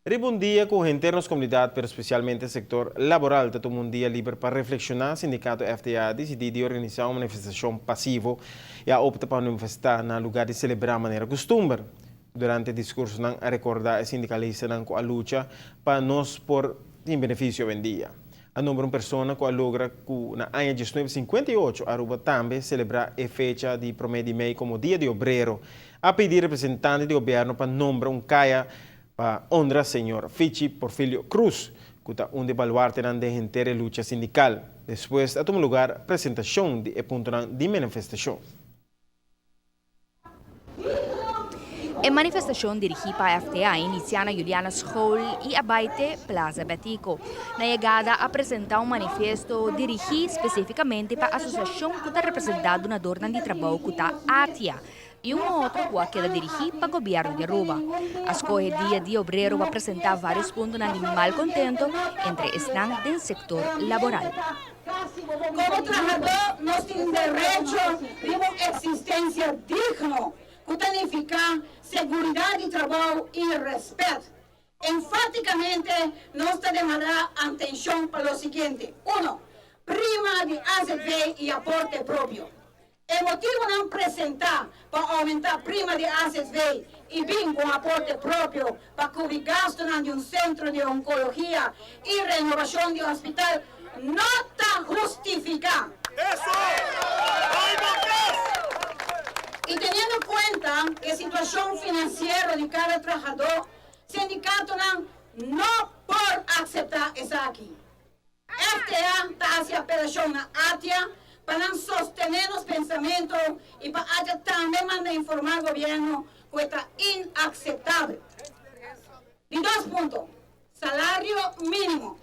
Riba un dia ku henter nos komunidat, pero spesialmente sektor laboral ta tuma un dia liber pa reflekshoná, sindikato FTA a disidí di organisá un manifestashon pasivo i a opta pa manifestá na lugá di selebrá manera kustumber. Durante e diskursonan a rekordá e sindikalistanan ku a lucha pa nos por tin benefisio awendia. A nombra un persona ku a logra ku na aña 1958 Aruba tambe selebrá e fecha di promé di mei komo Dia di Obrero. A pidi representante di gobièrnu pa nombra un kaya pa honra señor Fichi Porfilio Cruz, ku ta un di e baluartenan den henter e lucha sindikal. Despues a tuma lugar presentashon di e puntonan di manifestashon. E manifestashon dirigí pa FTA a inisiá na Juliana School i a bai te Plaza Betico. Na yegada a presentá un manifesto dirigí spesífikamente pa asosiashon ku ta representá dunadornan di trabou ku ta ATIA i un otro ku a keda dirigí pa gobièrnu di Aruba. A skohe Dia di Obrero pa presentá vários puntonan di malkontento entre esnan den sektor laboral. Komo trahadó nos tin derecho riba un eksistensia digno ku ta nifiká seguridat di trabou i rèspèt. Enfátikamente nos ta demandá antenshon pa lo siguiente, uno, Prima di azv i aporte propio. E motibonan presentá pa oumentá prima di azv i bin ku un aporte propio pa kubri gastunan di un sentro di onkologia i renobashon di hospital no ta hustifiká. I teniendo kuenta e situashon finansiero di kada trahadó, sindikatonan no por akseptá esaki. FTA ta hasi apelashon na ATIA pa nan sostené nos pensamentu i pa ATIA tambe manda informá gobièrnu ku e ta inakseptabel. Di dos punto, salario mínimo.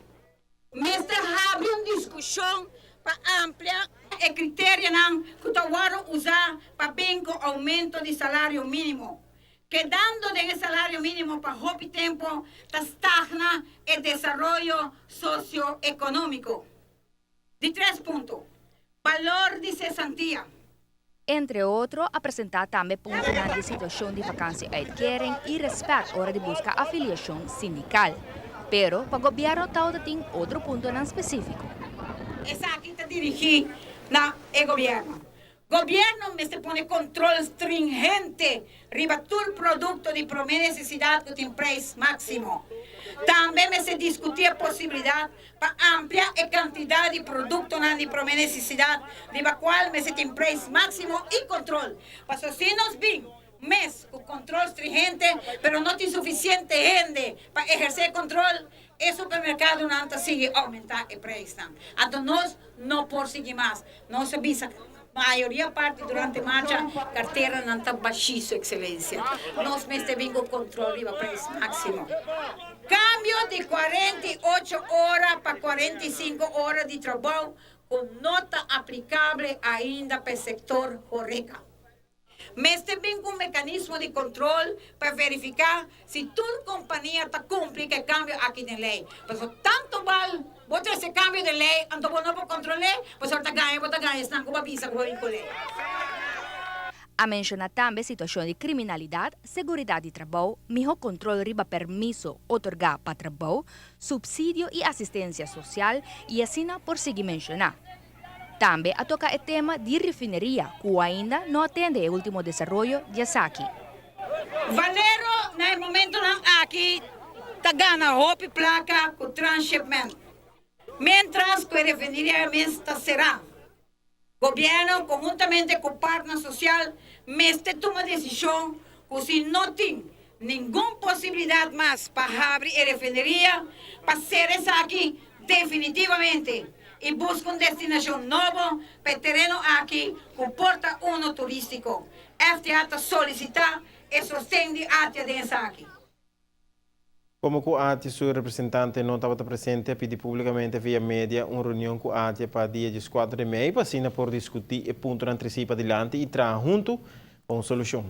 Mester habri un diskushon pa amplia e kriterianan ku ta wòrdu usá pa bin ku oumento di salario mínimo. Kedando den e salario mínimo pa hopi tempo ta stagna e desaroyo socio-económico. Di tres punto, balor di sesantia. Entre otro, a presentá tambe puntonan di situashon di vakantie-uitkering i rèspèt ora di buska afiliashon sindikal. Pero pa gobièrnu tawata tin otro puntonan spesífiko. Esaki ta dirigí na e gobièrnu. Gobierno mester pone control stringente riba tur producto di prome necesidad cu tin prijs maximo. Tambe mester discuti e posibilidad pa amplia e cantidad di productonan di prome necesidad riba cual mester tin prijs maximo y control. Pasobra si nos bin mes cu control stringente pero no tin suficiente hende pa eherce e control, e supermercadonan ta sigui aumenta e prijsnan. Anto nos no por sigui mas. Nos a bisa mayoria parti durante marcha carteranan ta bashí, Su Excelencia. Nos mester bin cu control riba prijs maximo. Cambio di 48 ora pa 45 ora di trabou cu no ta aplicable ainda pa e sector horeca. Mester bin cu un mecanismo di control pa verifica si tur compania ta cumpli cu e cambio aki den ley. Pasobra tanto bal bo trece cambio den ley anto bo no por controle, pasobra ta gaña bo ta gaña esnan cu bo a bisa cu bo bin cu ley. A menciona tambe situacion di criminalidad, seguridad di trabou, miho control riba permiso otorga pa trabou, subsidio y asistencia social y asina por sigui menciona. Tambe a toca e tema di refineria cu ainda no a tende e ultimo desaroyo di esaki. Valero na e momentonan aki ta gana hopi placa cu transshipment, mientras cu e refineria mes ta cera. Gobierno conhuntamente cu partner social mester tuma decision cu si no tin ningun posibilidad mas pa habri e refineria, pa cera esaki definitivamente y busca un destinacion nobo pa e tereno aki cu por ta uno turistico. FTA ta solicita e sosten di ATIA den esaki. Como cu ATIA su representante no tabata presente a pidi publicamente via media un reunion cu ATIA pa dia 14 di mei pa asina por discuti e puntonan treci padilanti y traha hunto pa un solucion.